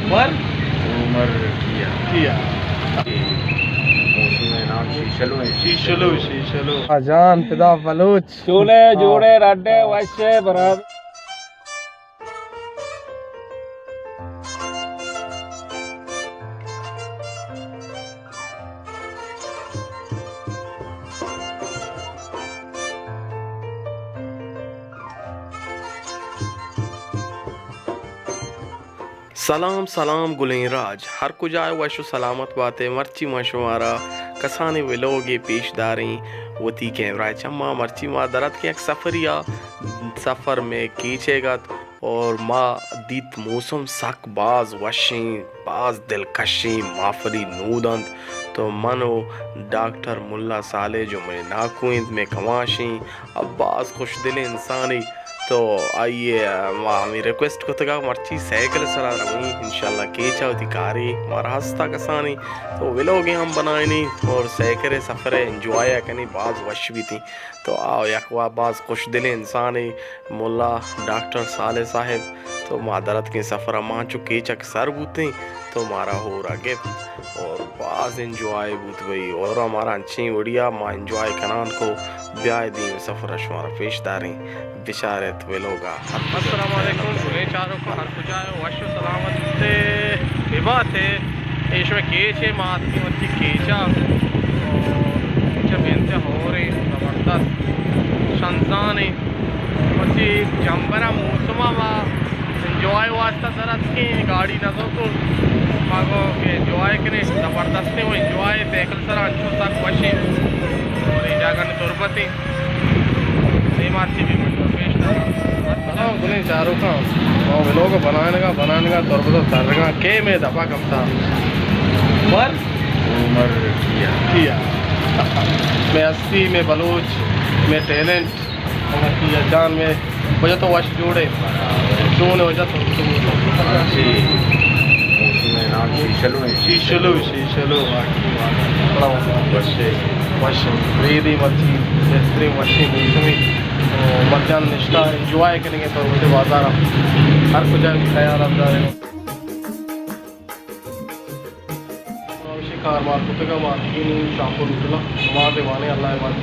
عمر؟ عمر کیا؟ کیا؟ موسم ءِ نام شیشلو اِنت۔ شیشلو، شیشلو۔ آ جان فدا بلوچ۔ چون ئے، جوڑ ئے، رڈ ئے، وش ئے، برابر۔ سلام، سلام گلیں راج، ہر کجا ئے وش و سلامت بات ئے۔ مرچی ما شمارا کسانیں ولوگے پیش داریں وتی کیمرہ ءِ چما۔ مرچی ما در اتکیں یک سفرے ءَ، سفر مئے کیچ ئیگ ات اور ما دیت موسم سک باز وشیں، باز دلکشیں، ماہ پری نود انت۔ تو من و ڈاکٹر ملا صالح جو مئے ناکو انت، مئے کماشیں، ءُ باز خوش دلیں انسانے۔ تو آئی ءَ ما ہمے ریکویسٹ کتگ ءَ مرچی سائیکل ءِ سرا رویں، انشاءاللہ کیچ ءَ وتی کارے مارا ہست ءَ کسانیں، تو ولوگے ہم بنائینیں اور سائیکل ءِ سفر ءَ انجوائے ءَ کنیں، باز وش بیتیں۔ تو آ یک وا باز خوش دلیں انسانے ملا ڈاکٹر صالح صاحب۔ تو ما در اتکیں سفر ءَ، ما چو کیچ ءَ کہ سر بوتیں تو مارا ہور ءَ گپت اور باز انجوائے بوت بھئی، اور ہمارا انچیں وڑیا ما انجوائے کنان کو۔ بیائے دیم سفر ءَ شمارا پیش داریں، بچار ات ولوگ ءَ۔ السلام علیکم گلیں چاروکاں، ہر کجا ئے وش و سلامت بات ئے۔ اے شمئے کیچ ئے، ما اتکیں مرچی کیچ ءَ، اور کیچ ءَ بے انتہا ہوریں، زبردست شنزانیں۔ مرچی جمبر ءِ موسم ءَ ما انجوائے واسطہ در اتکیں، گاڑی نزوکو، ما گو کہ انجوائے کنیں، زبردستیں و انجوائے، سائیکل سرا انچو سک وشیں۔ اور اے جاگہ نے تربتیں۔ اے مرچی بھی من پیش دارا۔ سلام گلیں چاروکاں، ما ولوگ بنائینگا، بنائینگا، تربت ترگا، کے مئے دپا کپتا؟ عمر؟ عمر کیا؟ کیا؟ مئے ہستی، مئے بلوچ، مئے ٹیلنٹ۔ ہمکی جان مئے وجہ تو وش جوڑ ئے۔ چون ئے وجہ تو؟ جی۔ موسم ءِ نام شیشلو اِنت۔ شیشلو، شیشلو، واقعی، واقعی۔ بڑا وش ئے۔ وش ئے۔ ریدی مرچی بہترین وشیں موسمے۔ مرچان نشتہ انجوائے کنگے تو وجہ بازار ءَ۔ ہر کجا خیال ءَ دارے۔ کار مار کتگا، مارکین شاپور ہوٹل ءَ۔ نماز وانے اللہ ءِ بات۔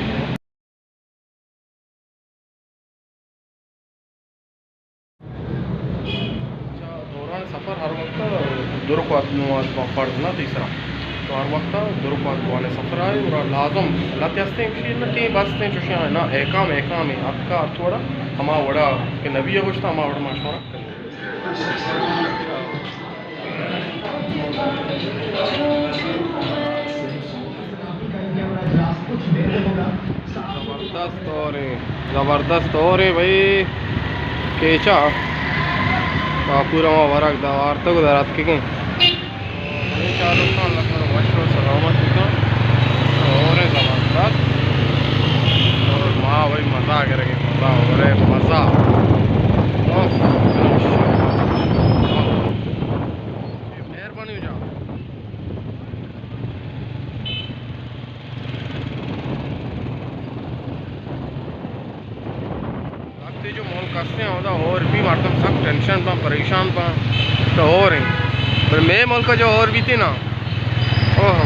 اچھا، دوران سفر ہر وقت درک وات نماز با فرض نہ تئی سرا۔ تو ہر وقت درک وات بوانے سفر آئے اور لازم لتے ہستیں کشی نہ ٹی بستیں چوشیں نہ احکام احکام اتکا ہر وڑا ہما وڑا کہ نبی گوشتا ہما وڑا ما شمارا۔ زبردست ہوریں، زبردست ہوریں بھائی، کیچا پاپور ہما ورگ دا وارتگ در اتکگیں۔ بھائی چاروکاں، اللہ تعالیٰ وش و سلامت بکن۔ ہوریں زبردست۔ اور ما بھائی مزہ گرگیں، مزہ، ہوریں مزہ۔ اوف۔ مہربانی جان۔ وقتی جو ملک ہستیں، اودا ہور بی مردم سک ٹینشن باں، پریشان باں، تو ہور ایں۔ پر مئے ملک جو ہور بیتی نا، اوہ،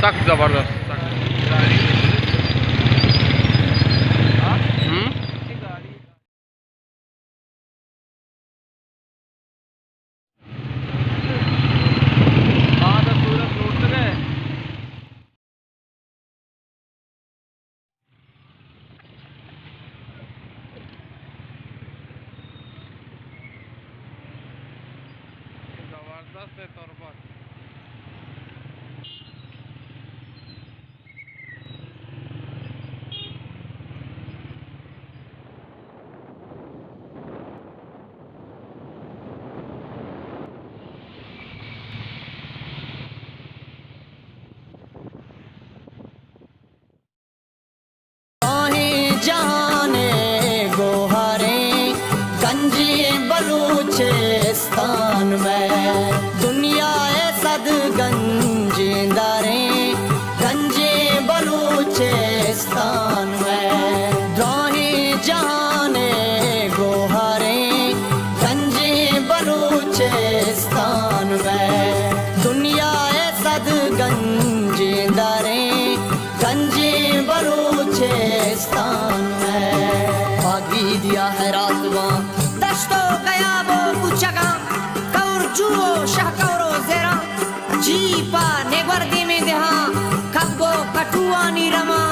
سک زبردست، سک۔ ہم؟ زبردست تربت۔ ماہیں جہان ءِ گوہریں گنجیں بلوچستان مئے، دنیا چگاں، کور جو و شہکور و زراں، جیپ ء نگور دیمیں دہاں، کبگ و کٹوانی رماں،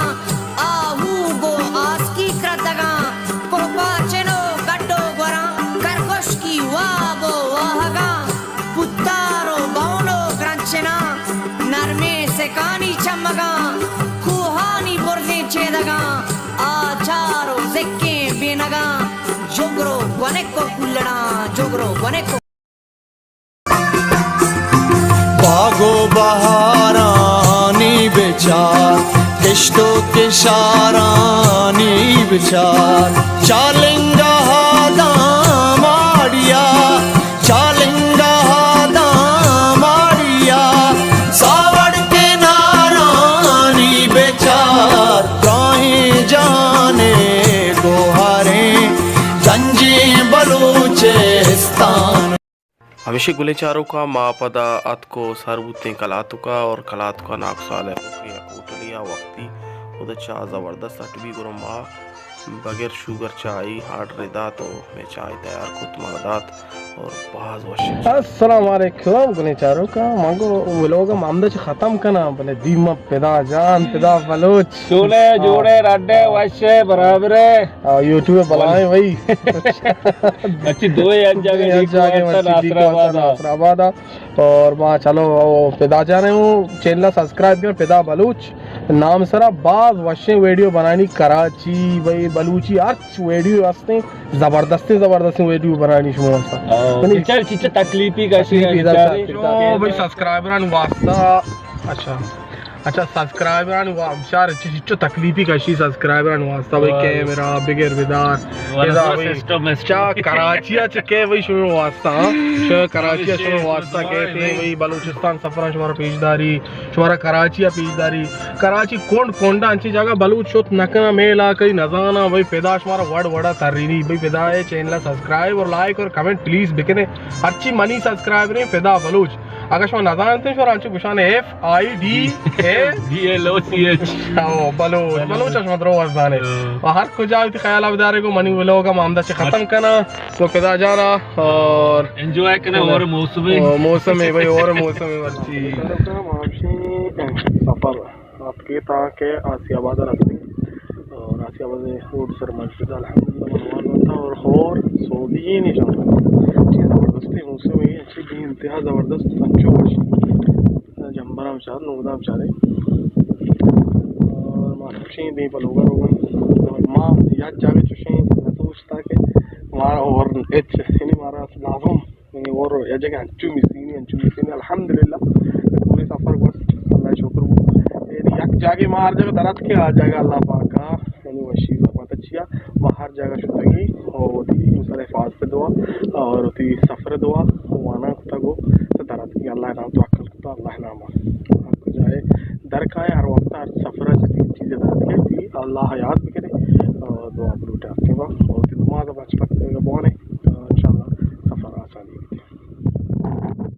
آہو گو آسکی کردگاں، کوہ پاچن و گڈ و گوراں، کرگوشکی واب و واہگاں، پتار و بون و گرنچناں، نرمیں سکانی چمگاں، کوہانی برزیں چیدگاں، آچار و زکیں بینگاں، جگر و گونک و کلڑاں، جگر و گونک و باگ و بہارانی بچار، کشت و کشارانی بچار، چالنگہ داماڑیا، چالنگہ داماڑیا، ساوڑ کنارانی بچار، راہیں جانے گوہریں گنجیں بلوچستان۔ ہمیشی گلیں چاروکاں، ما پدا اتک و سر بوتیں کلاتکا اور کلاتکا ناکو صالح کہ یک ہوٹلے آ وقتی خود چا زبردست اٹ بی، گڑا ما بغیر شوگر چائی آرڈر دات و مئے چائی تیار کت، ما دات اور باز وش۔ السلام علیکم گلیں چاروکاں، من گو ولوگ ہم ہمدا چہ ختم کناں، بلے دیما پدا جان، پدا بلوچ۔ چونے، جوڑے، رڈے، وشے، برابرے۔ آ، یوٹیوب بلائیں بھائی۔ اچھی دوئے یک جاگہ، یک جاگہ، ناصر آباد۔ ناصر آباد۔ اور ما چلو، او پدا جانے ہوں، چینل سبسکرائب کن، پدا بلوچ نام سرا باز وشیں ویڈیو بنانی، کراچی، بھائی بلوچی ہرچ ویڈیو ہستیں، زبردستیں، زبردستیں ویڈیو بنانی شما واسطہ۔ او، یعنی چچا، چچا تکلیفی کشی تکلیفی ہے دا بیچارے۔ تکلیف۔ او، بھائی سبسکرائبران واسطہ، اچھا۔ اچھا، سبسکرائبرانی وا-، بچار چی، چی، چو تکلیفی کشی سبسکرائبرانی واسطہ، بھائی، واہ۔ کیمرہ بگر بدار، واہ، ادا، واہ، بھائی، سسٹم، سسٹم۔ چا کراچی ء چہ کئے، بھائی، شمے واسطہ، ہاں؟ شمے کراچی ء شمے واسطہ کئے تھے، بھائی، بلوچستان سفر شمارا پیش داری، شمارا کراچی ء پیش داری، کراچی کنڈ کنڈ انچی جگہ بلوچ شت نہ کناں، مئے علاقہ ای نزاناں، بھائی، پدا شمارا وڑ وڑا ترینی، بھائی، پدا اے چینل سبسکرائب اور لائک اور کمنٹ پلیز بکنے، ہرچی منی سبسکرائبر ہیں، پدا بلوچ۔ اگہ شما نزانتے، شما انچو گشانے F I D A B L O C H. او، بلوچ، بلوچ۔ بلوچ شما درو وزدانے۔ ہاں۔ و ہر کجا وتی خیال بدارے گو منی ولوگ ہم ہمدا چہ ختم کناں۔ تو پدا جانا اور انجوائے کنے اور موسم ہے۔ او، موسم ہے بھائی، اور موسم ہے مرچی۔ سفر۔ اتکیں تاں کہ آسیہ آباد ء رستیں اور آسیہ آباد ء روڈ سر مسجد الحمدللہ من نماز وانتا اور ہور سعودی ہی نشان چیز زبردستیں موسم ہے، اچھی بے انتہا زبردست، انچو وش جمبراں بچار، نودا بچارے اور ما چوشیں دیم پہ لوگا روگن اور ما یک جاگہ چوشیں نہ سوچتا کہ مارا اور ہچ، یعنی مارا لازم یعنی اور یا جگہ انچو مسکینی، انچو مسکینی، الحمدللہ پورے سفر گوست، اللہ شکر بو۔ یعنی یک جاگے ما ہر جگہ درات کے آ جاگہ اللہ پاک کا، یعنی وشی بات اچھی ہے۔ ما ہر جگہ شتگی اور وتی مثال حفاظت دعا اور وتی سفر دعا وانا کتا گو درات کے اللہ نام توکل کتا، اللہ نام ہر کجائے در کائے، ہر وقت ہر سفر چیز درات کے اللہ یاد بکنے اور دعا بلوٹا کے با اور وتی نماز بچ پک بوانے، انشاءاللہ سفر آسان۔